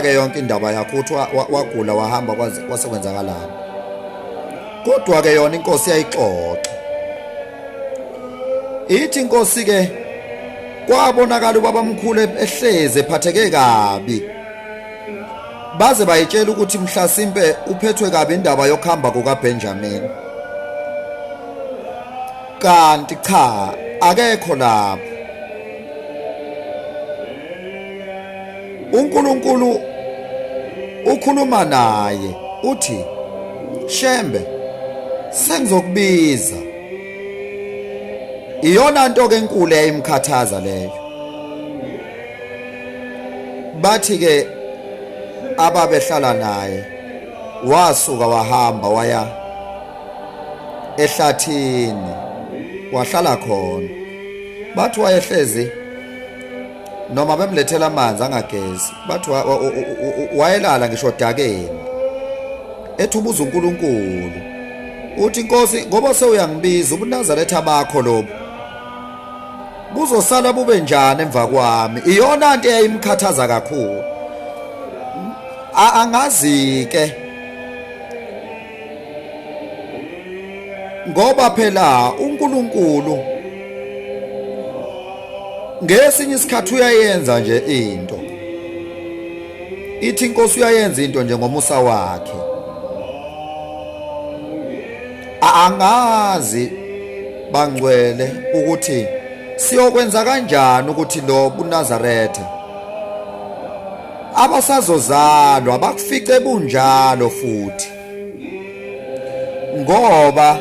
Ke yonke indaba yakho uthi wagula wahamba kwase kwenzakalani. Kodwa ke yona inkosi yayixoxa. Ithi inkosi ke kwabonakala ubabamkhulu ehlezi ephatheke kabi. Baze bayitshela ukuthi mhlasimpe uphethwe kabi indaba yokuhamba kukaBenjamin. Kanti cha akekho lapho. uNkulunkulu ukhuluma naye uthi Shembe sengizokubiza. Iyona nto ke enkulu eyayimkhathaza leyo. Bathi ke ababehlala naye wasuka wahamba waya ehlathini wahlala khona. Bathi wayehlezi noma bemlethela amanzi angagezi, bathi wayelala ngisho odakeni ethi ubuza uNkulunkulu uthi inkosi ngoba sewuyangibiza ubuNazaretha bakho lobu buzosala bube njani emva kwami. Iyona nto eyayimkhathaza kakhulu. Angazi ke ngoba phela uNkulunkulu ngesinye isikhathi uyayenza nje into, ithi inkosi uyayenza into nje ngomusa wakhe. Angazi bangcwele ukuthi siyokwenza kanjani ukuthi lo buNazaretha abasazozalwa bakufice bunjalo futhi, ngoba